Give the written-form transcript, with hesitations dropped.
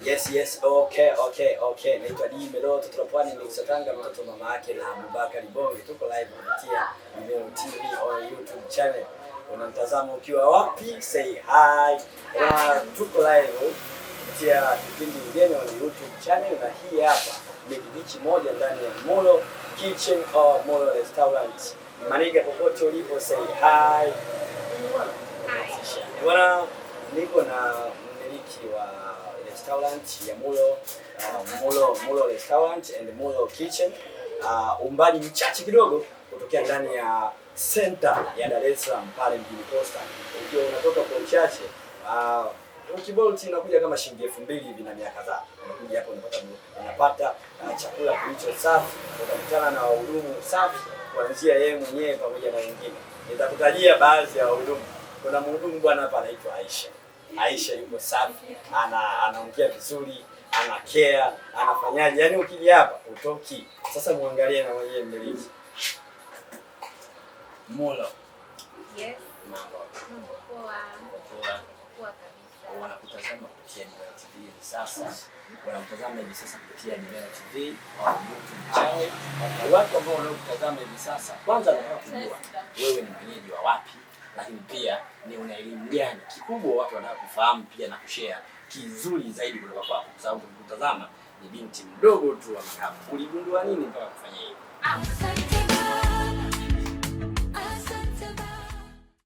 Yes, okay. Naitwa D Melo, mtoto wa Pwani, ni Tanga, mtoto mama yake na Abubakar Bonge. Tuko live kupitia Melo TV on YouTube channel. Unamtazama ukiwa wapi? Say hi. Na tuko live kupitia kipindi kingine on YouTube channel, na hii hapa ni kibichi moja ndani ya Mulo Kitchen or Mulo Restaurant. Maniga, popote ulipo, say hi. Bwana, niko na mmiliki wa restaurant ya Mulo Restaurant and Mulo Kitchen, umbali mchache kidogo kutokea ndani ya center ya Dar es Salaam pale mjini Posta. Ukiwa unatoka kwa uchache, ukibolt inakuja kama shilingi 2000 hivi na mia kadhaa. Unakuja hapo unapata chakula kilicho safi, utakutana na wahudumu safi kuanzia yeye mwenyewe pamoja na wengine. Nitakutajia baadhi ya wahudumu. Kuna mhudumu bwana hapa anaitwa Aisha. Aisha yuko safi, anaongea vizuri, ana care, anafanyaje? Yaani ukija hapa utoki. Sasa muangalie na mwenyewe mmiliki. Mulo. Yes. Mambo. Mambo poa. Poa. Poa kabisa. Wanakutazama kupitia Dimelo TV hivi sasa. Wanakutazama hivi sasa kupitia Dimelo TV au YouTube channel. Na watu ambao wanaokutazama hivi sasa, kwanza wanataka kujua wewe ni mwenyeji wa wapi, lakini pia ni una elimu gani. Kikubwa watu wanataka kufahamu pia na kushare kizuri zaidi kutoka kwako, kwa sababu tukikutazama ni binti mdogo tu wa makamu. Uligundua nini mpaka kufanya hivi? Ah,